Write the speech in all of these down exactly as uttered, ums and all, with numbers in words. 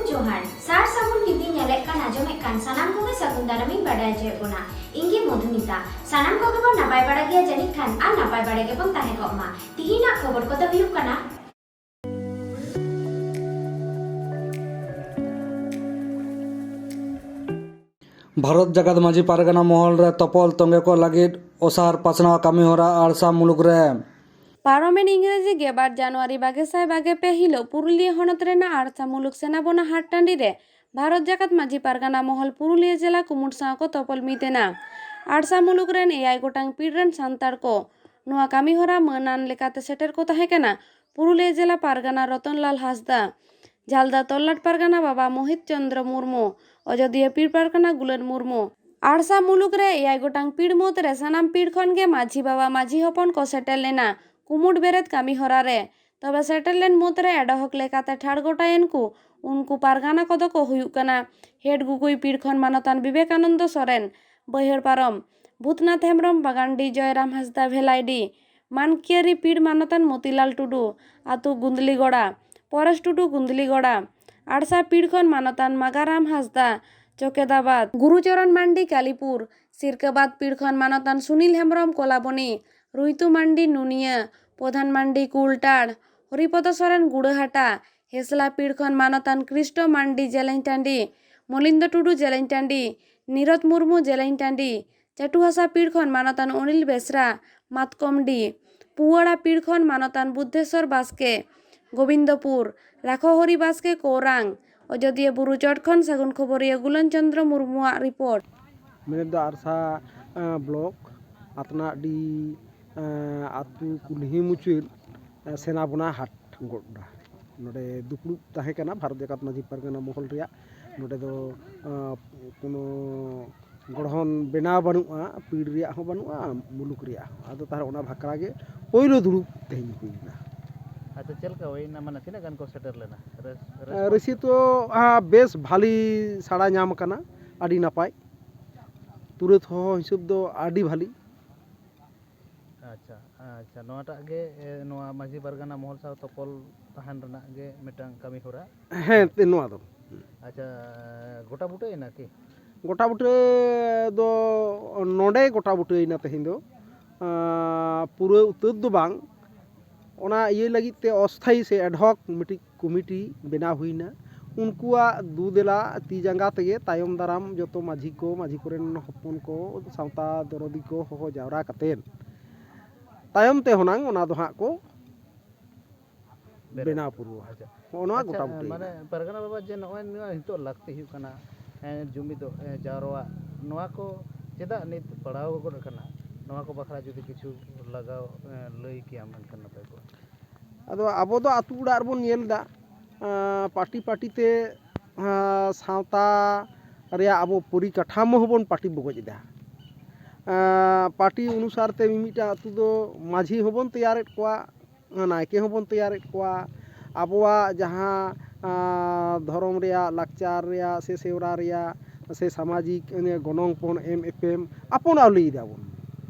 ᱡᱚᱦᱟᱨ, ᱥᱟᱨ ᱥᱟᱹᱜᱩᱱ ᱴᱤᱵᱷᱤ ᱧᱮᱞᱮᱫ ᱠᱟᱱ ᱟᱸᱡᱚᱢᱮᱫ ᱠᱟᱱ ᱥᱟᱱᱟᱢ ᱠᱚᱜᱮ ᱥᱟᱹᱜᱩᱱ ᱫᱟᱨᱟᱢᱤᱧ ᱵᱟᱰᱟᱭ ᱦᱚᱪᱚᱭᱮᱫ ᱵᱚᱱᱟ᱾ ᱤᱧ ᱜᱮ ᱢᱚᱫᱷᱩᱢᱤᱛᱟ᱾ ᱥᱟᱱᱟᱢ ᱠᱚᱜᱮ ᱵᱚᱱ ᱱᱟᱯᱟᱭ ᱵᱟᱲᱟ ᱜᱮᱭᱟ ᱡᱟᱹᱱᱤᱡ ᱠᱷᱟᱱ, ᱟᱨ ᱱᱟᱯᱟᱭ ᱵᱟᱲᱟ ᱜᱮᱵᱚᱱ ᱛᱟᱦᱮᱸ ᱠᱚᱜ ᱢᱟ᱾ ᱛᱤᱦᱤᱧᱟᱜ ᱠᱷᱚᱵᱚᱨ ᱠᱚᱫᱚ ᱦᱩᱭᱩᱜ ᱠᱟᱱᱟ᱾ ᱵᱷᱟᱨᱚᱛ ᱡᱟᱠᱟᱛ ᱢᱟᱹᱡᱷᱤ ᱯᱟᱨᱜᱟᱱᱟ ᱢᱚᱦᱚᱞ ᱨᱮ ᱛᱚᱯᱚᱞ ᱛᱚᱸᱜᱮ ᱠᱚ ᱞᱟᱹᱜᱤᱫ ᱚᱥᱟᱨ ᱯᱟᱥᱱᱟᱣ ᱠᱟᱹᱢᱤ ᱦᱚᱨᱟ ᱟᱲᱥᱟ ᱢᱩᱞᱩᱠ ᱨᱮ᱾ ᱯᱟᱨᱚᱢᱮᱱ ᱤᱝᱨᱮᱡᱤ ᱜᱮᱞᱵᱟᱨ ᱡᱟᱱᱩᱣᱟᱨᱤ ᱵᱟᱜᱮ ᱥᱟᱭ ᱵᱟᱜᱮ ᱯᱮ ᱦᱤᱞᱳᱜ ᱯᱩᱨᱩᱞᱤᱭᱟᱹ ᱦᱚᱱᱚᱛ ᱨᱮᱱᱟᱜ ᱟᱲᱥᱟ ᱢᱩᱞᱩᱠ ᱥᱮᱱᱟᱵᱚᱱᱟ ᱦᱟᱴ ᱴᱟᱺᱰᱤ ᱨᱮ ᱵᱷᱟᱨᱚᱛ ᱡᱟᱠᱟᱛ ᱢᱟᱹᱡᱷᱤ ᱯᱟᱨᱜᱟᱱᱟ ᱢᱚᱦᱚᱞ ᱯᱩᱨᱩᱞᱤᱭᱟᱹ ᱡᱮᱞᱟ ᱠᱩᱢᱩᱴ ᱥᱟᱶ ᱠᱚ ᱛᱚᱯᱚᱞ ᱢᱤᱫ ᱮᱱᱟ᱾ ᱟᱲᱥᱟ ᱢᱩᱞᱩᱠ ᱨᱮᱱ ᱮᱭᱟᱭ ᱜᱚᱴᱟᱝ ᱯᱤᱲ ᱨᱮᱱ ᱥᱟᱱᱛᱟᱲ ᱠᱚ ᱱᱚᱣᱟ ᱠᱟᱹᱢᱤ ᱦᱚᱨᱟ ᱢᱟᱹᱱᱟᱱ ᱞᱮᱠᱟᱛᱮ ᱥᱮᱴᱮᱨ ᱠᱚ ᱛᱟᱦᱮᱸ ᱠᱟᱱᱟ ᱯᱩᱨᱩᱞᱤᱭᱟᱹ ᱡᱮᱞᱟ ᱯᱟᱨᱜᱟᱱᱟ ᱨᱚᱛᱚᱱᱞᱟᱞ ᱦᱟᱸᱥᱫᱟ, ᱡᱷᱟᱞᱫᱟ ᱛᱚᱞᱞᱟᱴ ᱯᱟᱨᱜᱟᱱᱟ ᱵᱟᱵᱟ ᱢᱳᱦᱤᱛ ᱪᱚᱸᱫᱽᱨᱚ ᱢᱩᱨᱢᱩ, ᱚᱡᱚᱫᱤᱭᱟᱹ ᱯᱤᱲ ᱯᱟᱨᱜᱟᱱᱟ ᱜᱩᱞᱟᱹᱱ ᱢᱩᱨᱢᱩ᱾ ᱟᱲᱥᱟ ᱢᱩᱞᱩᱠ ᱨᱮ ᱮᱭᱟᱭ ᱜᱚᱴᱟᱝ ᱯᱤᱲ ᱢᱩᱫᱽ ᱨᱮ ᱥᱟᱱᱟᱢ ᱯᱤᱲ ᱠᱷᱚᱱ ᱜᱮ ᱢᱟᱹᱡᱷᱤ ᱵᱟᱵᱟ ᱢᱟᱹᱡᱷᱤ ᱦᱚᱯᱚᱱ ᱠᱚ ᱥᱮᱴᱮᱨ ᱞᱮᱱᱟ ᱠᱩᱢᱩᱴ ᱵᱮᱨᱮᱫ ᱠᱟᱹᱢᱤ ᱦᱚᱨᱟ ᱨᱮ᱾ ᱛᱚᱵᱮ ᱥᱮᱴᱮᱨ ᱞᱮᱱ ᱢᱩᱫᱽ ᱨᱮ ᱮᱰᱦᱚᱠ ᱞᱮᱠᱟᱛᱮ ᱴᱷᱟᱲ ᱜᱚᱴᱟᱭᱮᱱ ᱠᱚ ᱩᱱᱠᱩ ᱯᱟᱨᱜᱟᱱᱟ ᱠᱚᱫᱚ ᱠᱚ ᱦᱩᱭᱩᱜ ᱠᱟᱱᱟ ᱦᱮᱰ ᱜᱩᱜᱩᱭ ᱯᱤᱲ ᱠᱷᱚᱱ ᱢᱟᱱᱚᱛᱟᱱ ᱵᱤᱵᱮᱠᱟᱱᱚᱱᱫᱚ ᱥᱚᱨᱮᱱ, ᱵᱟᱹᱭᱦᱟᱹᱲ ᱯᱟᱨᱚᱢ, ᱵᱷᱩᱛᱱᱟᱛᱷ ᱦᱮᱢᱵᱨᱚᱢ, ᱵᱟᱜᱟᱱᱰᱤ, ᱡᱚᱭᱨᱟᱢ ᱦᱟᱸᱥᱫᱟ, ᱵᱷᱮᱞᱟᱭᱰᱤ, ᱢᱟᱱᱠᱤᱭᱟᱹᱨᱤ ᱯᱤᱲ ᱢᱟᱱᱚᱛᱟᱱ ᱢᱚᱛᱤᱞᱟᱞ ᱴᱩᱰᱩ, ᱟᱹᱛᱩ ᱜᱩᱸᱫᱽᱞᱤᱜᱚᱲᱟ, ᱯᱚᱨᱮᱥ ᱴᱩᱰᱩ, ᱜᱩᱸᱫᱽᱞᱤᱜᱚᱲᱟ, ᱟᱲᱥᱟ ᱯᱤᱲ ᱠᱷᱚᱱ ᱢᱟᱱᱚᱛᱟᱱ ᱢᱟᱜᱟᱨᱟᱢ ᱦᱟᱸᱥᱫᱟ, ᱪᱚᱠᱮᱫᱟᱵᱟᱫᱽ, ᱜᱩᱨᱩᱪᱚᱨᱚᱱ ᱢᱟᱱᱰᱤ, ᱠᱟᱞᱤᱯᱩᱨ, ᱥᱤᱨᱠᱟᱹᱵᱟᱫᱽ ᱯᱤᱲ ᱠᱷᱚᱱ ᱢᱟᱱᱚᱛᱟᱱ ᱥᱩᱱᱤᱞ ᱦᱮᱢᱵᱨᱚᱢ, ᱠᱚᱞᱟᱵᱚᱱᱤ, ᱨᱩᱭᱛᱩ ᱢᱟᱱᱰᱤ, ᱱᱩᱱᱤᱭᱟᱹ, ᱯᱨᱚᱫᱷᱟᱱ ᱢᱟᱱᱰᱤ, ᱠᱩᱞᱴᱟᱲ, ᱦᱚᱨᱤᱯᱚᱫᱚ ᱥᱚᱨᱮᱱ, ᱜᱩᱲᱟᱹᱦᱟᱴᱟ, ᱦᱮᱥᱞᱟ ᱯᱤᱲ ᱠᱷᱚᱱ ᱢᱟᱱᱚᱛᱟᱱ ᱠᱨᱤᱥᱴᱚ ᱢᱟᱱᱰᱤ, ᱡᱮᱞᱮᱧ ᱴᱟᱺᱰᱤ, ᱢᱚᱞᱤᱱᱫᱚ ᱴᱩᱰᱩ, ᱡᱮᱞᱮᱧ ᱴᱟᱺᱰᱤ, ᱱᱤᱨᱚᱛ ᱢᱩᱨᱢᱩ, ᱡᱮᱞᱮᱧ ᱴᱟᱺᱰᱤ, ᱪᱟᱹᱴᱩᱦᱟᱥᱟ ᱯᱤᱲ ᱠᱷᱚᱱ ᱢᱟᱱᱚᱛᱟᱱ ᱚᱱᱤᱞ ᱵᱮᱥᱨᱟ, ᱢᱟᱛᱠᱚᱢᱰᱤ, ᱯᱩᱣᱟᱲᱟ ᱯᱤᱲ ᱠᱷᱚᱱ ᱢᱟᱱᱚᱛᱟᱱ ᱵᱩᱫᱽᱫᱷᱮᱥᱣᱚᱨ ᱵᱟᱥᱠᱮ, ᱜᱳᱵᱤᱱᱫᱚᱯᱩᱨ, ᱨᱟᱠᱷᱚ ᱦᱚᱨᱤ ᱵᱟᱥᱠᱮ, ᱠᱳᱨᱟᱝ᱾ ᱚᱡᱚᱫᱤᱭᱟᱹ ᱵᱩᱨᱩ ᱪᱚᱴ ᱠᱷᱚᱱ ᱥᱟᱹᱜᱩᱱ ᱠᱷᱚᱵᱚᱨᱤᱭᱟᱹ ᱜᱩᱞᱟᱹᱱ ᱪᱚᱸᱫᱽᱨᱚ ᱢᱩᱨᱢᱩᱣᱟᱜ ᱨᱤᱯᱳᱨᱴ᱾ ᱢᱮᱱᱮᱫ ᱫᱚ ᱟᱨᱥᱟ, ᱟᱸ, ᱵᱞᱚᱠ ᱟᱛᱱᱟᱰᱤ, ᱟᱸ, ᱟᱹᱛᱩ ᱠᱩᱞᱦᱤ ᱢᱩᱪᱟᱹᱫ, ᱟᱸ, ᱥᱮᱱᱟᱵᱚᱱᱟ ᱦᱟᱴ ᱜᱚᱰᱰᱟ᱾ ᱱᱚᱰᱮ ᱫᱩᱯᱲᱩᱵ ᱛᱟᱦᱮᱸ ᱠᱟᱱᱟ ᱵᱷᱟᱨᱚᱛ ᱡᱟᱠᱟᱛ ᱢᱟᱹᱡᱷᱤ ᱯᱟᱨᱜᱟᱱᱟ ᱢᱚᱦᱚᱞ ᱨᱮᱭᱟᱜ᱾ ᱱᱚᱰᱮ ᱫᱚ, ᱟᱸ, ᱠᱳᱱᱳ ᱜᱚᱲᱦᱚᱱ ᱵᱮᱱᱟᱣ ᱵᱟᱹᱱᱩᱜᱼᱟ, ᱯᱤᱲ ᱨᱮᱭᱟᱜ ᱦᱚᱸ ᱵᱟᱹᱱᱩᱜᱼᱟ, ᱢᱩᱞᱩᱠ ᱨᱮᱭᱟᱜ ᱦᱚᱸ᱾ ᱟᱫᱚ ᱛᱟᱦᱚᱞᱮ ᱚᱱᱟ ᱵᱷᱟᱠᱨᱟ ᱜᱮ ᱯᱳᱭᱞᱳ ᱫᱩᱲᱩᱵ ᱛᱮᱦᱮᱧ ᱦᱩᱭ ᱮᱱᱟ᱾ ᱟᱪᱪᱷᱟ, ᱪᱮᱫ ᱞᱮᱠᱟ ᱦᱩᱭᱱᱟ? ᱢᱟᱱᱮ ᱛᱤᱱᱟᱹᱜ ᱜᱟᱱ ᱠᱚ ᱥᱮᱴᱮᱨ ᱞᱮᱱᱟ? ᱨᱟᱹᱥ-, ᱨᱟᱹᱥᱠᱟᱹ? ᱨᱟᱹᱥᱤ ᱛᱚ, ᱦᱟᱸ, ᱵᱮᱥ ᱵᱷᱟᱞᱤ ᱥᱟᱲᱟ ᱧᱟᱢ ᱟᱠᱟᱱᱟ, ᱟᱹᱰᱤ ᱱᱟᱯᱟᱭ᱾ ᱯᱩᱨᱟᱹ ᱦᱚᱦᱚ ᱦᱤᱥᱟᱹᱵ ᱫᱚ ᱟᱹᱰᱤ ᱵᱷᱟᱞᱤ᱾ ᱟᱪᱪᱷᱟ, ᱟᱪᱪᱷᱟ, ᱱᱚᱣᱟᱴᱟᱜ ᱜᱮ, ᱮ, ᱱᱚᱣᱟ ᱢᱟᱹᱡᱷᱤ ᱯᱟᱨᱜᱟᱱᱟ ᱢᱚᱦᱚᱞ ᱥᱟᱶ ᱛᱚᱯᱚᱞ ᱥᱟᱦᱟᱱ ᱨᱮᱱᱟᱜ ᱜᱮ ᱢᱤᱫᱴᱟᱝ ᱠᱟᱹᱢᱤ ᱦᱚᱨᱟ᱾ ᱦᱮᱸ, ᱛᱮ-, ᱱᱚᱣᱟ ᱫᱚ᱾ ᱟᱪᱪᱷᱟ, ᱜᱚᱴᱟ ᱵᱩᱴᱟᱹᱭᱮᱱᱟ ᱠᱤ? ᱜᱚᱴᱟ ᱵᱩᱴᱟᱹ ᱫᱚ ᱱᱚᱰᱮ ᱜᱚᱴᱟ ᱵᱩᱴᱟᱹᱭᱮᱱᱟ ᱛᱮᱦᱮᱧ ᱫᱚ᱾ ᱟᱸ, ᱯᱩᱨᱟᱹ ᱩᱛᱟᱹᱨ ᱫᱚ ᱵᱟᱝ, ᱚᱱᱟ ᱤᱭᱟᱹ ᱞᱟᱹᱜᱤᱫ ᱛᱮ ᱚᱥᱛᱷᱟᱭᱤ ᱥᱮ ad hoc ᱢᱤᱫᱴᱤᱡ ᱠᱚᱢᱤᱴᱤ ᱵᱮᱱᱟᱣ ᱦᱩᱭᱱᱟ᱾ ᱩᱱᱠᱩᱣᱟᱜ ᱫᱩ ᱫᱮᱞᱟ ᱛᱤ ᱡᱟᱸᱜᱟ ᱛᱮᱜᱮ ᱛᱟᱭᱚᱢ ᱫᱟᱨᱟᱢ ᱡᱚᱛᱚ ᱢᱟᱹᱡᱷᱤ ᱠᱚ, ᱢᱟᱹᱡᱷᱤ ᱠᱚᱨᱮᱱ ᱦᱚᱯᱚᱱ ᱠᱚ, ᱥᱟᱶᱛᱟ ᱫᱚᱨᱚᱫᱤ ᱠᱚ ᱦᱚᱦᱚ ᱡᱟᱣᱨᱟ ᱠᱟᱛᱮᱫ ᱛᱟᱭᱚᱢ ᱛᱮ ᱦᱩᱱᱟᱝ ᱚᱱᱟ ᱫᱚ ᱦᱟᱸᱜ ᱠᱚ ᱵᱮᱨᱮᱫ᱾ ᱵᱮᱱᱟᱣ ᱯᱩᱨᱟᱹᱣᱟ᱾ ᱟᱪᱪᱷᱟ᱾ ᱦᱚᱸᱜᱼᱚ ᱱᱚᱣᱟ ᱟᱪᱪᱷᱟ, ᱜᱚᱴᱟ ᱵᱩᱴᱟᱹ ᱢᱟᱱᱮ ᱯᱟᱨᱜᱟᱱᱟ ᱵᱟᱵᱟ, ᱡᱮ ᱱᱚᱜᱼᱚᱭ ᱱᱚᱣᱟ ᱱᱤᱛᱚᱜ ᱞᱟᱹᱠᱛᱤ ᱦᱩᱭᱩᱜ ᱠᱟᱱᱟ, ᱮᱸ, ᱡᱩᱢᱤᱫᱚᱜ, ᱮᱸ, ᱡᱟᱣᱨᱟᱣᱟᱜ, ᱱᱚᱣᱟ ᱠᱚ ᱪᱮᱫᱟᱜ ᱱᱤᱛ ᱯᱟᱲᱟᱣ ᱜᱚᱫ ᱟᱠᱟᱱᱟ? ᱱᱚᱣᱟ ᱠᱚ ᱵᱟᱠᱷᱨᱟ ᱡᱩᱫᱤ ᱠᱤᱪᱷᱩ ᱞᱟᱜᱟᱣ, ᱮᱸ, ᱞᱟᱹᱭ ᱠᱮᱭᱟᱢ ᱮᱱᱠᱷᱟᱱ ᱱᱟᱯᱟᱭ ᱠᱚᱜᱼᱟ᱾ ᱟᱫᱚ ᱟᱵᱚ ᱫᱚ ᱟᱹᱛᱩ ᱚᱲᱟᱜ ᱨᱮᱵᱚᱱ ᱧᱮᱞ ᱮᱫᱟ, ᱟᱸ, ᱯᱟᱹᱴᱤ ᱯᱟᱹᱴᱤ ᱛᱮ, ᱟᱸ, ᱥᱟᱶᱛᱟ ᱨᱮᱭᱟᱜ ᱟᱵᱚ ᱯᱚᱨᱤᱠᱟᱴᱷᱟᱢᱳ ᱦᱚᱸᱵᱚᱱ ᱯᱟᱹᱴᱤ ᱵᱚᱜᱚᱡ ᱮᱫᱟ᱾ ᱟᱸ, ᱯᱟᱹᱴᱤ ᱚᱱᱩᱥᱟᱨ ᱛᱮ ᱢᱤᱢᱤᱫᱴᱟᱝ ᱟᱹᱛᱩ ᱫᱚ ᱢᱟᱹᱡᱷᱤ ᱦᱚᱸᱵᱚᱱ ᱛᱮᱭᱟᱨᱮᱫ ᱠᱚᱣᱟ, ᱱᱟᱭᱠᱮ ᱦᱚᱸᱵᱚᱱ ᱛᱮᱭᱟᱨᱮᱫ ᱠᱚᱣᱟ᱾ ᱟᱵᱚᱣᱟᱜ ᱡᱟᱦᱟᱸ, ᱟᱸ, ᱫᱷᱚᱨᱚᱢ ᱨᱮᱭᱟᱜ, ᱞᱟᱠᱪᱟᱨ ᱨᱮᱭᱟᱜ ᱥᱮ ᱥᱮᱣᱨᱟ ᱨᱮᱭᱟᱜ ᱥᱮ ᱥᱟᱢᱟᱡᱤᱠ, ᱮ, ᱜᱚᱱᱚᱝ ᱯᱚᱱ ᱮᱢ ᱮᱯᱮᱢ ᱟᱯᱚᱱ ᱟᱹᱣᱞᱤᱭ ᱫᱟᱵᱚᱱ᱾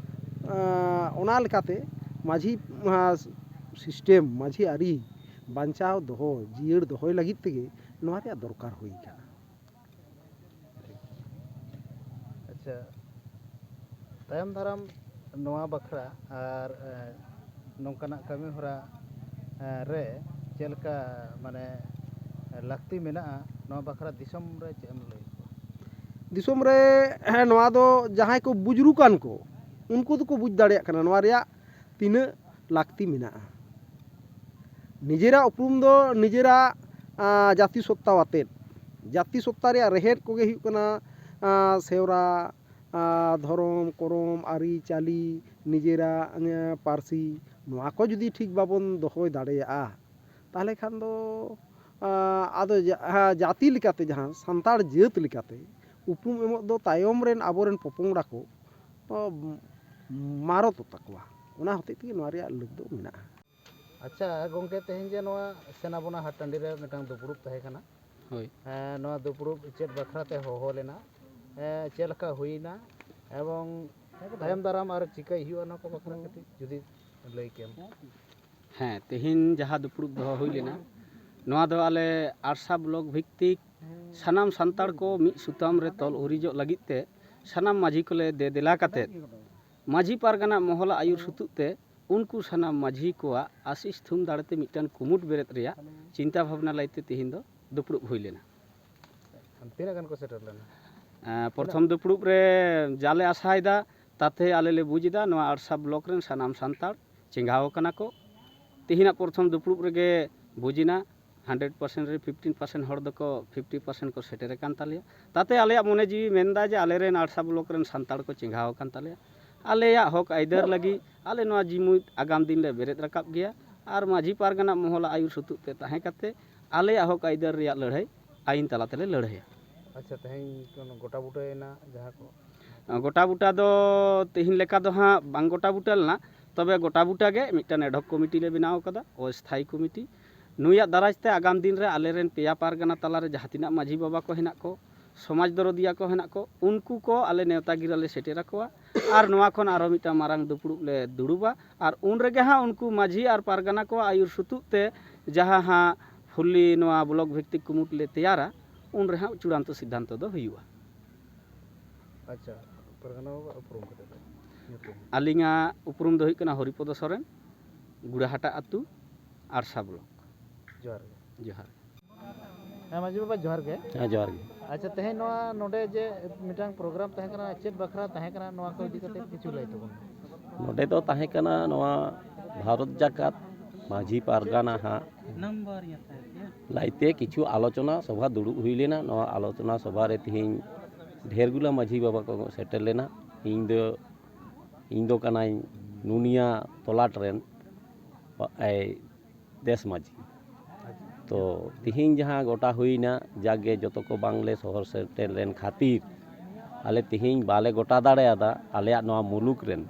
ᱟᱸ, ᱚᱱᱟ ᱞᱮᱠᱟᱛᱮ ᱢᱟᱹᱡᱷᱤ, ᱟᱸ, system, ᱢᱟᱹᱡᱷᱤ ᱟᱹᱨᱤ ᱵᱟᱧᱪᱟᱣ ᱫᱚᱦᱚ, ᱡᱤᱭᱟᱹᱲ ᱫᱚᱦᱚᱭ ᱞᱟᱹᱜᱤᱫ ᱛᱮᱜᱮ ᱱᱚᱣᱟ ᱨᱮᱭᱟᱜ ᱫᱚᱨᱠᱟᱨ ᱦᱩᱭ ᱟᱠᱟᱱᱟ᱾ ᱟᱪᱪᱷᱟ, ᱛᱟᱭᱚᱢ ᱫᱟᱨᱟᱢ ᱱᱚᱣᱟ ᱵᱟᱠᱷᱨᱟ ᱟᱨ, ᱮ, ᱱᱚᱝᱠᱟᱱᱟᱜ ᱠᱟᱹᱢᱤ ᱦᱚᱨᱟ, ᱮ, ᱨᱮ ᱪᱮᱫ ᱞᱮᱠᱟ, ᱢᱟᱱᱮ, ᱞᱟᱹᱠᱛᱤ ᱢᱮᱱᱟᱜᱼᱟ, ᱱᱚᱣᱟ ᱵᱟᱠᱷᱨᱟ ᱫᱤᱥᱚᱢ ᱨᱮ ᱪᱮᱫ ᱮᱢ ᱞᱟᱹᱭ ᱠᱚᱣᱟ? ᱫᱤᱥᱚᱢ ᱨᱮ, ᱦᱮᱸ, ᱱᱚᱣᱟ ᱫᱚ ᱡᱟᱦᱟᱸᱭ ᱠᱚ ᱵᱩᱡᱽᱨᱩ ᱠᱟᱱ ᱠᱚ, ᱩᱱᱠᱩ ᱫᱚᱠᱚ ᱵᱩᱡᱽ ᱫᱟᱲᱮᱭᱟᱜ ᱠᱟᱱᱟ ᱱᱚᱣᱟ ᱨᱮᱭᱟᱜ ᱛᱤᱱᱟᱹᱜ ᱞᱟᱹᱠᱛᱤ ᱢᱮᱱᱟᱜᱼᱟ᱾ ᱱᱤᱡᱮᱨᱟᱜ ᱩᱯᱨᱩᱢ ᱫᱚ ᱱᱤᱡᱮᱨᱟᱜ, ᱟᱸ, ᱡᱟᱹᱛᱤ ᱥᱚᱛᱛᱟ ᱟᱛᱮᱫ᱾ ᱡᱟᱹᱛᱤ ᱥᱚᱛᱛᱟ ᱨᱮᱭᱟᱜ ᱨᱮᱦᱮᱫ ᱠᱚᱜᱮ ᱦᱩᱭᱩᱜ ᱠᱟᱱᱟ, ᱟᱸ, ᱥᱮᱣᱨᱟ, ᱟᱸ, ᱫᱷᱚᱨᱚᱢ, ᱠᱚᱨᱚᱢ, ᱟᱹᱨᱤᱪᱟᱹᱞᱤ, ᱱᱤᱡᱮᱨᱟᱜ, ᱟᱸ, ᱯᱟᱹᱨᱥᱤ, ᱱᱚᱣᱟ ᱠᱚ ᱡᱩᱫᱤ ᱴᱷᱤᱠ ᱵᱟᱵᱚᱱ ᱫᱚᱦᱚᱭ ᱫᱟᱲᱮᱭᱟᱜᱼᱟ, ᱛᱟᱦᱚᱞᱮ ᱠᱷᱟᱱ ᱫᱚ, ᱟᱸ, ᱟᱫᱚ ᱡᱟ-, ᱦᱮᱸ, ᱡᱟᱹᱛᱤ ᱞᱮᱠᱟᱛᱮ, ᱡᱟᱦᱟᱸ ᱥᱟᱱᱛᱟᱲ ᱡᱟᱹᱛ ᱞᱮᱠᱟᱛᱮ ᱩᱯᱨᱩᱢ ᱮᱢᱚᱜ ᱫᱚ ᱛᱟᱭᱚᱢ ᱨᱮᱱ ᱟᱵᱚᱨᱮᱱ ᱯᱚᱯᱚᱝᱲᱟ ᱠᱚ, ᱚ, ᱢᱟᱨᱚᱛᱚᱜ ᱛᱟᱠᱚᱣᱟ᱾ ᱚᱱᱟ ᱦᱚᱛᱮᱡ ᱛᱮᱜᱮ ᱱᱚᱣᱟ ᱨᱮᱭᱟᱜ ᱞᱟᱹᱠ ᱫᱚ ᱢᱮᱱᱟᱜᱼᱟ᱾ ᱟᱪᱪᱷᱟ ᱜᱚᱢᱠᱮ, ᱛᱮᱦᱮᱧ ᱡᱮ ᱱᱚᱣᱟ ᱥᱮᱱᱟᱵᱚᱱᱟ ᱦᱟᱴ ᱴᱟᱺᱰᱤ ᱨᱮ ᱢᱤᱫᱴᱟᱝ ᱫᱩᱯᱲᱩᱵ ᱛᱟᱦᱮᱸ ᱠᱟᱱᱟ, ᱦᱳᱭ᱾ ᱦᱮᱸ, ᱱᱚᱣᱟ ᱫᱩᱯᱲᱩᱵ ᱪᱮᱫ ᱵᱟᱠᱷᱨᱟ ᱛᱮ ᱦᱚᱦᱚ ᱞᱮᱱᱟ, ᱦᱮᱸ, ᱪᱮᱫ ᱞᱮᱠᱟ ᱦᱩᱭᱱᱟ, ᱮᱵᱚᱝ ᱛᱟᱭᱚᱢ ᱫᱟᱨᱟᱢ ᱟᱨ ᱪᱤᱠᱟᱹᱭ ᱦᱩᱭᱩᱜᱼᱟ, ᱱᱚᱣᱟ ᱠᱚ ᱵᱟᱠᱷᱨᱟ ᱠᱟᱹᱴᱤᱡ ᱡᱩᱫᱤ ᱞᱟᱹᱭ ᱠᱮᱭᱟᱢ᱾ ᱦᱮᱸ, ᱛᱮᱦᱮᱧ ᱡᱟᱦᱟᱸ ᱫᱩᱯᱲᱩᱵ ᱫᱚᱦᱚ ᱦᱩᱭ ᱞᱮᱱᱟ, ᱱᱚᱣᱟ ᱫᱚ ᱟᱞᱮ ᱟᱲᱥᱟ ᱵᱞᱚᱠ ᱵᱷᱤᱛᱛᱤᱠ ᱥᱟᱱᱟᱢ ᱥᱟᱱᱛᱟᱲ ᱠᱚ ᱢᱤᱫ ᱥᱩᱛᱟᱢ ᱨᱮ ᱛᱚᱞ ᱩᱨᱤᱡᱚᱜ ᱞᱟᱹᱜᱤᱫ ᱛᱮ ᱥᱟᱱᱟᱢ ᱢᱟᱹᱡᱷᱤ ᱠᱚᱞᱮ ᱫᱮ ᱫᱮᱞᱟ ᱠᱟᱛᱮᱫ ᱢᱟᱹᱡᱷᱤ ᱯᱟᱨᱜᱟᱱᱟ ᱢᱚᱦᱚᱞᱟᱜ ᱟᱹᱭᱩᱨ ᱥᱩᱛᱩᱜ ᱛᱮ ᱩᱱᱠᱩ ᱥᱟᱱᱟᱢ ᱢᱟᱹᱡᱷᱤ ᱠᱚᱣᱟᱜ ᱟᱥᱤᱥ ᱛᱷᱩᱢ ᱫᱟᱲᱮᱛᱮ ᱢᱤᱫᱴᱟᱝ ᱠᱩᱢᱩᱴ ᱵᱮᱨᱮᱫ ᱨᱮᱭᱟᱜ ᱪᱤᱱᱛᱟ ᱵᱷᱟᱵᱽᱱᱟ ᱞᱟᱹᱭᱛᱮ ᱛᱮᱦᱮᱧ ᱫᱚ ᱫᱩᱯᱲᱩᱵ ᱦᱩᱭ ᱞᱮᱱᱟ᱾ ᱛᱤᱱᱟᱹᱜ ᱜᱟᱱ ᱠᱚ ᱥᱮᱴᱮᱨ ᱞᱮᱱᱟ? ᱮᱸ, ᱯᱨᱚᱛᱷᱚᱢ ᱫᱩᱯᱲᱩᱵ ᱨᱮ ᱡᱟᱞᱮ ᱟᱥᱟᱭᱮᱫᱟ, ᱛᱟᱛᱮ ᱟᱞᱮ ᱞᱮ ᱵᱩᱡᱽ ᱮᱫᱟ ᱱᱚᱣᱟ ᱟᱲᱥᱟ ᱵᱞᱚᱠ ᱨᱮᱱ ᱥᱟᱱᱟᱢ ᱥᱟᱱᱛᱟᱲ ᱪᱮᱸᱜᱷᱟᱣ ᱟᱠᱟᱱᱟ ᱠᱚ᱾ ᱛᱮᱦᱮᱧᱟᱜ ᱯᱨᱚᱛᱷᱚᱢ ᱫᱩᱯᱲᱩᱵ ᱨᱮᱜᱮ ᱵᱩᱡᱽ ᱮᱱᱟ, ᱦᱟᱱᱰᱨᱮᱰ ᱯᱟᱨᱥᱮᱱᱴ ᱨᱮ ᱯᱷᱤᱯᱴᱤᱱ ᱯᱟᱨᱥᱮᱱᱴ ᱦᱚᱲ ᱫᱚᱠᱚ ᱯᱷᱤᱯᱴᱤ ᱯᱟᱨᱥᱮᱱᱴ ᱠᱚ ᱥᱮᱴᱮᱨ ᱟᱠᱟᱱ ᱛᱟᱞᱮᱭᱟ᱾ ᱛᱟᱛᱮ ᱟᱞᱮᱭᱟᱜ ᱢᱚᱱᱮ ᱡᱤᱣᱤ ᱢᱮᱱᱫᱟ ᱡᱮ ᱟᱞᱮᱨᱮᱱ ᱟᱲᱥᱟ ᱵᱞᱚᱠ ᱨᱮᱱ ᱥᱟᱱᱛᱟᱲ ᱠᱚ ᱪᱮᱸᱜᱷᱟᱣ ᱟᱠᱟᱱ ᱛᱟᱞᱮᱭᱟ᱾ ᱟᱞᱮᱭᱟᱜ ᱦᱚᱠ ᱟᱹᱭᱫᱟᱹᱨ ᱞᱟᱹᱜᱤᱫ ᱟᱞᱮ ᱱᱚᱣᱟ ᱡᱩᱢᱤᱫ ᱟᱜᱟᱢ ᱫᱤᱱ ᱞᱮ ᱵᱮᱨᱮᱫ ᱨᱟᱠᱟᱵ ᱜᱮᱭᱟ ᱟᱨ ᱢᱟᱹᱡᱷᱤ ᱯᱟᱨᱜᱟᱱᱟ ᱢᱚᱦᱚᱞᱟᱜ ᱟᱹᱭᱩᱨ ᱥᱩᱛᱩᱜ ᱛᱮ ᱛᱟᱦᱮᱸ ᱠᱟᱛᱮ ᱟᱞᱮᱭᱟᱜ ᱦᱚᱠ ᱟᱹᱭᱫᱟᱹᱨ ᱨᱮᱭᱟᱜ ᱞᱟᱹᱲᱦᱟᱹᱭ ᱟᱹᱭᱤᱱ ᱛᱟᱞᱟ ᱛᱮᱞᱮ ᱞᱟᱹᱲᱦᱟᱹᱭᱟ᱾ ᱟᱪᱪᱷᱟ, ᱛᱮᱦᱮᱧ ᱠᱚᱱᱚ ᱜᱚᱴᱟ ᱵᱩᱴᱟᱹᱭᱮᱱᱟ ᱡᱟᱦᱟᱸ ᱠᱚ? ᱜᱚᱴᱟ ᱵᱩᱴᱟ ᱫᱚ ᱛᱮᱦᱮᱧ ᱞᱮᱠᱟ ᱫᱚ ᱦᱟᱸᱜ ᱵᱟᱝ ᱜᱚᱴᱟ ᱵᱩᱴᱟᱹ ᱞᱮᱱᱟ, ᱛᱚᱵᱮ ᱜᱚᱴᱟ ᱵᱩᱴᱟ ᱜᱮ ᱢᱤᱫᱴᱟᱝ ᱮᱰᱦᱚᱠ ᱠᱚᱢᱤᱴᱤ ᱞᱮ ᱵᱮᱱᱟᱣ ᱠᱟᱫᱟ, ᱚᱥᱛᱷᱟᱭᱤ ᱠᱚᱢᱤᱴᱤ᱾ ᱱᱩᱭᱟᱜ ᱫᱟᱨᱟᱭ ᱛᱮ ᱟᱜᱟᱢ ᱫᱤᱱ ᱨᱮ ᱟᱞᱮᱨᱮᱱ ᱯᱮᱭᱟ ᱯᱟᱨᱜᱟᱱᱟ ᱛᱟᱞᱟᱨᱮ ᱡᱟᱦᱟᱸ ᱛᱤᱱᱟᱹᱜ ᱢᱟᱹᱡᱷᱤ ᱵᱟᱵᱟ ᱠᱚ ᱦᱮᱱᱟᱜ ᱠᱚ, ᱥᱚᱢᱟᱡᱽ ᱫᱚᱨᱚᱫᱤᱭᱟ ᱠᱚ ᱦᱮᱱᱟᱜ ᱠᱚ, ᱩᱱᱠᱩ ᱠᱚ ᱟᱞᱮ ᱱᱮᱣᱛᱟ ᱜᱤᱨᱟᱹ ᱞᱮ ᱥᱮᱴᱮᱨ ᱟᱠᱚᱣᱟ᱾ ᱟᱨ ᱱᱚᱣᱟ ᱠᱷᱚᱱ ᱟᱨᱦᱚᱸ ᱢᱤᱫᱴᱟᱝ ᱢᱟᱨᱟᱝ ᱫᱩᱯᱲᱩᱵ ᱞᱮ ᱫᱩᱲᱩᱵᱟ᱾ ᱟᱨ ᱩᱱ ᱨᱮᱜᱮ ᱦᱟᱸᱜ ᱩᱱᱠᱩ ᱢᱟᱹᱡᱷᱤ ᱟᱨ ᱯᱟᱨᱜᱟᱱᱟ ᱠᱚᱣᱟᱜ ᱟᱹᱭᱩᱨ ᱥᱩᱛᱩᱜ ᱛᱮ ᱡᱟᱦᱟᱸ ᱦᱟᱸᱜ ᱯᱷᱩᱞᱞᱤ ᱱᱚᱣᱟ ᱵᱞᱚᱠ ᱵᱷᱤᱛᱛᱤᱠ ᱠᱩᱢᱩᱴ ᱞᱮ ᱛᱮᱭᱟᱨᱟ, ᱩᱱ ᱨᱮ ᱦᱟᱸᱜ ᱪᱩᱲᱟᱱᱛᱚ ᱥᱤᱫᱽᱫᱷᱟᱱᱛᱚ ᱫᱚ ᱦᱩᱭᱩᱜᱼᱟ᱾ ᱟᱪᱪᱷᱟ, ᱯᱟᱨᱜᱟᱱᱟ ᱵᱟᱵᱟ ᱩᱯᱨᱩᱢ ᱠᱟᱛᱮ ᱫᱚ ᱧᱩᱛᱩᱢ? ᱟᱹᱞᱤᱧᱟᱜ ᱩᱯᱨᱩᱢ ᱫᱚ ᱦᱩᱭᱩᱜ ᱠᱟᱱᱟ ᱦᱚᱨᱤᱯᱚᱫᱚ ᱥᱚᱨᱮᱱ, ᱜᱩᱲᱟᱦᱟᱴᱟ ᱟᱹᱛᱩ, ᱟᱲᱥᱟ ᱵᱞᱚᱠ᱾ ᱡᱚᱦᱟᱨ ᱜᱮ᱾ ᱡᱚᱦᱟᱨ᱾ ᱦᱮᱸ, ᱢᱟᱹᱡᱷᱤ ᱵᱟᱵᱟ, ᱡᱚᱦᱟᱨ ᱜᱮ᱾ ᱦᱮᱸ, ᱡᱚᱦᱟᱨ ᱜᱮ᱾ ᱟᱪᱪᱷᱟ, ᱛᱮᱦᱮᱧ ᱱᱚᱣᱟ ᱱᱚᱰᱮ ᱡᱮ ᱢᱤᱫᱴᱟᱝ ᱯᱨᱳᱜᱨᱟᱢ ᱛᱟᱦᱮᱸ ᱠᱟᱱᱟ, ᱪᱮᱫ ᱵᱟᱠᱷᱨᱟ ᱛᱟᱦᱮᱸ ᱠᱟᱱᱟ, ᱱᱚᱣᱟ ᱠᱚ ᱤᱫᱤ ᱠᱟᱛᱮ ᱠᱤᱪᱷᱩ ᱞᱟᱹᱭ ᱛᱟᱵᱚᱱ ᱢᱮ᱾ ᱱᱚᱰᱮ ᱫᱚ ᱛᱟᱦᱮᱸ ᱠᱟᱱᱟ ᱱᱚᱣᱟ ᱵᱷᱟᱨᱚᱛ ᱡᱟᱠᱟᱛ ᱢᱟᱹᱡᱷᱤ ᱯᱟᱨᱜᱟᱱᱟ ᱦᱟᱸᱜ ᱞᱟᱹᱭᱛᱮ ᱠᱤᱪᱷᱩ ᱟᱞᱳᱪᱚᱱᱟ ᱥᱚᱵᱷᱟ ᱫᱩᱲᱩᱵ ᱦᱩᱭ ᱞᱮᱱᱟ᱾ ᱱᱚᱣᱟ ᱟᱞᱳᱪᱚᱱᱟ ᱥᱚᱵᱷᱟ ᱨᱮ ᱛᱮᱦᱮᱧ ᱰᱷᱮᱨ ᱜᱩᱞᱟ ᱢᱟᱹᱡᱷᱤ ᱵᱟᱵᱟ ᱠᱚ ᱥᱮᱴᱮᱨ ᱞᱮᱱᱟ᱾ ᱤᱧ ᱫᱚ ᱤᱧ ᱫᱚ ᱠᱟᱱᱟᱧ ᱱᱩᱱᱤᱭᱟ ᱛᱚᱞᱟᱴ ᱨᱮᱱ ᱮᱭ ᱫᱮᱥ ᱢᱟᱹᱡᱷᱤ᱾ ᱛᱚ ᱛᱤᱦᱤᱧ ᱡᱟᱦᱟᱸ ᱜᱚᱴᱟ ᱦᱩᱭᱱᱟ, ᱡᱟᱜᱮ ᱡᱚᱛᱚ ᱠᱚ ᱵᱟᱝᱞᱮ ᱥᱚᱦᱚᱨ ᱥᱮᱴᱮᱨ ᱞᱮᱱ ᱠᱷᱟᱹᱛᱤᱨ ᱟᱞᱮ ᱛᱤᱦᱤᱧ ᱵᱟᱞᱮ ᱜᱚᱴᱟ ᱫᱟᱲᱮᱭᱟᱫᱟ ᱟᱞᱮᱭᱟᱜ ᱱᱚᱣᱟ ᱢᱩᱞᱩᱠ ᱨᱮᱱ,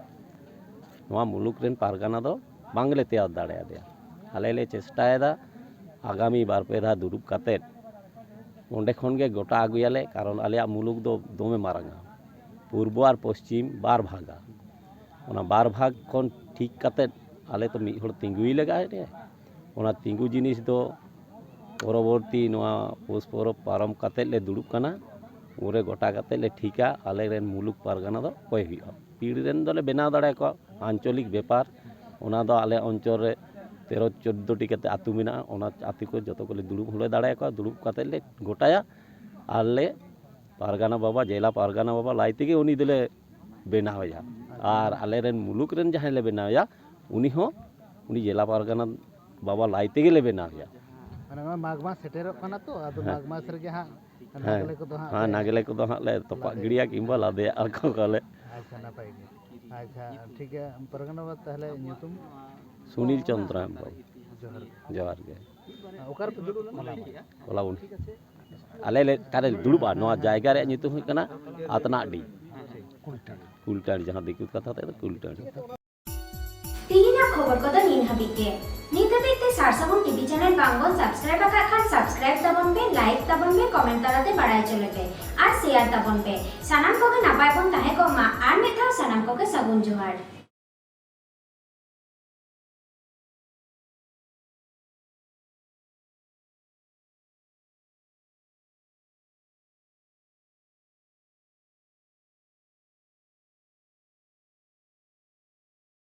ᱱᱚᱣᱟ ᱢᱩᱞᱩᱠ ᱨᱮᱱ ᱯᱟᱨᱜᱟᱱᱟ ᱫᱚ ᱵᱟᱝᱞᱮ ᱛᱮᱭᱟᱨ ᱫᱟᱲᱮᱭᱟᱫᱮᱭᱟ᱾ ᱟᱞᱮ ᱞᱮ ᱪᱮᱥᱴᱟᱭᱮᱫᱟ ᱟᱜᱟᱢᱤ ᱵᱟᱨ ᱯᱮ ᱫᱷᱟᱣ ᱫᱩᱲᱩᱵ ᱠᱟᱛᱮᱫ ᱚᱸᱰᱮ ᱠᱷᱚᱱ ᱜᱮ ᱜᱚᱴᱟ ᱟᱹᱜᱩᱭᱟᱞᱮ, ᱠᱟᱨᱚᱱ ᱟᱞᱮᱭᱟᱜ ᱢᱩᱞᱩᱠ ᱫᱚ ᱫᱚᱢᱮ ᱢᱟᱨᱟᱝᱟ, ᱯᱩᱨᱵᱚ ᱟᱨ ᱯᱚᱥᱪᱤᱢ ᱵᱟᱨ ᱵᱷᱟᱜᱟ᱾ ᱚᱱᱟ ᱵᱟᱨ ᱵᱷᱟᱜᱽ ᱠᱷᱚᱱ ᱴᱷᱤᱠ ᱠᱟᱛᱮᱫ ᱟᱞᱮ ᱛᱚ ᱢᱤᱫ ᱦᱚᱲ ᱛᱤᱸᱜᱩᱭ ᱞᱟᱜᱟᱜᱼᱟ᱾ ᱚᱱᱟ ᱛᱤᱸᱜᱩ ᱡᱤᱱᱤᱥ ᱫᱚ ᱯᱚᱨᱚᱵᱚᱨᱛᱤ ᱱᱚᱣᱟ ᱯᱩᱥ ᱯᱚᱨᱚᱵᱽ ᱯᱟᱨᱚᱢ ᱠᱟᱛᱮᱫ ᱞᱮ ᱫᱩᱲᱩᱵ ᱠᱟᱱᱟ᱾ ᱩᱱᱨᱮ ᱜᱚᱴᱟ ᱠᱟᱛᱮᱫ ᱞᱮ ᱴᱷᱤᱠᱟ, ᱟᱞᱮ ᱨᱮᱱ ᱢᱩᱞᱩᱠ ᱯᱟᱨᱜᱟᱱᱟ ᱫᱚ ᱚᱠᱚᱭ ᱦᱩᱭᱩᱜᱼᱟ᱾ ᱯᱤᱲ ᱨᱮᱱ ᱫᱚᱞᱮ ᱵᱮᱱᱟᱣ ᱫᱟᱲᱮᱭᱟᱠᱚᱣᱟ, ᱟᱧᱪᱚᱞᱤᱠ ᱵᱮᱯᱟᱨ᱾ ᱚᱱᱟ ᱫᱚ ᱟᱞᱮ ᱚᱧᱪᱚᱞ ᱨᱮ ᱛᱮᱨᱚ ᱪᱳᱫᱽᱫᱳ ᱴᱤ ᱠᱟᱛᱮ ᱟᱹᱛᱩ ᱢᱮᱱᱟᱜᱼᱟ᱾ ᱚᱱᱟ ᱟᱹᱛᱩ ᱠᱚ ᱡᱚᱛᱚ ᱠᱚᱞᱮ ᱫᱩᱲᱩᱵ ᱦᱚᱸᱞᱮ ᱫᱟᱲᱮᱭᱟᱠᱚᱣᱟ, ᱫᱩᱲᱩᱵ ᱠᱟᱛᱮᱫ ᱞᱮ ᱜᱚᱴᱟᱭᱟ᱾ ᱟᱨ ᱞᱮ ᱯᱟᱨᱜᱟᱱᱟ ᱵᱟᱵᱟ, ᱡᱮᱞᱟ ᱯᱟᱨᱜᱟᱱᱟ ᱵᱟᱵᱟ ᱞᱟᱹᱭ ᱛᱮᱜᱮ ᱩᱱᱤ ᱫᱚᱞᱮ ᱵᱮᱱᱟᱣᱮᱭᱟ᱾ ᱟᱨ ᱟᱞᱮ ᱨᱮᱱ ᱢᱩᱞᱩᱠ ᱨᱮᱱ ᱡᱟᱦᱟᱸᱭ ᱞᱮ ᱵᱮᱱᱟᱣᱮᱭᱟ, ᱩᱱᱤ ᱦᱚᱸ ᱩᱱᱤ ᱡᱮᱞᱟ ᱯᱟᱨᱜᱟᱱᱟ ᱵᱟᱵᱟ ᱞᱟᱹᱭ ᱛᱮᱜᱮ ᱞᱮ ᱵᱮᱱᱟᱣᱮᱭᱟ᱾ ᱢᱟᱱᱮ ᱱᱚᱜᱼᱚᱭ ᱢᱟᱜᱽ ᱢᱟᱥ ᱥᱮᱴᱮᱨᱚᱜ ᱠᱟᱱᱟ ᱛᱚ, ᱟᱫᱚ ᱦᱮᱸ᱾ ᱢᱟᱜᱽ ᱢᱟᱥ ᱨᱮᱜᱮ ᱦᱟᱸᱜ ᱦᱮᱸ, ᱱᱟᱜᱽᱞᱮ ᱠᱚᱫᱚ ᱦᱟᱸᱜ ᱦᱮᱸ, ᱯᱮ ᱱᱟᱜᱽᱞᱮ ᱠᱚᱫᱚ ᱦᱟᱸᱜ ᱞᱮ ᱛᱚᱯᱟᱜ ᱞᱟᱫᱮ- ᱜᱤᱰᱤᱭᱟ ᱠᱤᱝᱵᱟ ᱞᱟᱫᱮᱭᱟ ᱟᱨ ᱠᱚ ᱠᱟᱞᱮ᱾ ᱟᱪᱪᱷᱟ, ᱱᱟᱯᱟᱭ ᱜᱮ᱾ ᱟᱪᱪᱷᱟ, ᱴᱷᱤᱠ ᱜᱮᱭᱟ, ᱯᱟᱨᱜᱟᱱᱟ ᱵᱟᱵᱟ ᱛᱟᱦᱚᱞᱮ ᱧᱩᱛᱩᱢ? ᱥᱩᱱᱤᱞ ᱪᱚᱸᱫᱽᱨᱟ ᱦᱮᱢᱵᱨᱚᱢ᱾ ᱡᱚᱦᱟᱨ᱾ ᱡᱚᱦᱟᱨ ᱜᱮ᱾ ᱚᱠᱟ ᱨᱮᱯᱮ ᱫᱩᱲᱩᱵ ᱠᱟᱱᱟ? ᱠᱚᱞᱟᱵᱚᱱᱤ᱾ ᱟᱞᱮ ᱞᱮ ᱚᱠᱟᱨᱮ ᱫᱩᱲᱩᱵᱼᱟ, ᱱᱚᱣᱟ ᱡᱟᱭᱜᱟ ᱨᱮᱭᱟᱜ ᱧᱩᱛᱩᱢ ᱦᱩᱭᱩᱜ ᱠᱟᱱᱟ ᱟᱛᱱᱟᱜᱰᱤ᱾ ᱠᱩᱞᱴᱟᱹᱲᱤ᱾ ᱠᱩᱞᱴᱟᱹᱲᱤ, ᱡᱟᱦᱟᱸ ᱫᱤᱠᱩ ᱠᱟᱛᱷᱟ ᱛᱮᱫᱚ ᱠᱩᱞᱴᱟᱹᱲᱤ᱾ ᱛᱮᱦᱮᱧᱟᱜ ᱠᱷᱚᱵᱚᱨ ᱠᱚᱫᱚ ᱱᱤᱱ ᱦᱟᱹᱵᱤᱡ ᱜᱮ᱾ ᱱᱤᱛ ᱦᱟᱹᱵᱤᱡ ᱛᱮ ᱥᱟᱨᱥᱟᱹᱜᱩᱱ ᱴᱤᱵᱷᱤ ᱪᱮᱱᱮᱞ ᱵᱟᱝ ᱵᱚᱱ ᱥᱟᱵᱥᱠᱨᱟᱭᱤᱵ ᱟᱠᱟᱫ ᱠᱷᱟᱱ ᱥᱟᱵᱥᱠᱨᱟᱭᱤᱵ ᱛᱟᱵᱚᱱ ᱯᱮ, ᱞᱟᱭᱤᱠ ᱛᱟᱵᱚᱱ ᱯᱮ, ᱠᱚᱢᱮᱱᱴ ᱛᱟᱞᱟᱛᱮ ᱵᱟᱲᱟᱭ ᱦᱚᱪᱚ ᱞᱮᱯᱮ ᱟᱨ ᱥᱮᱭᱟᱨ ᱛᱟᱵᱚᱱ ᱯᱮ᱾ ᱥᱟᱱᱟᱢ ᱠᱚᱜᱮ ᱱᱟᱯᱟᱭ ᱵᱚᱱ ᱛᱟᱦᱮᱸ ᱠᱚᱜ ᱢᱟ᱾ ᱟᱨ ᱢᱤᱫ ᱫᱷᱟᱣ ᱥᱟᱱᱟᱢ ᱠᱚᱜᱮ ᱥᱟᱹᱜᱩᱱ ᱡᱚᱦᱟᱨ᱾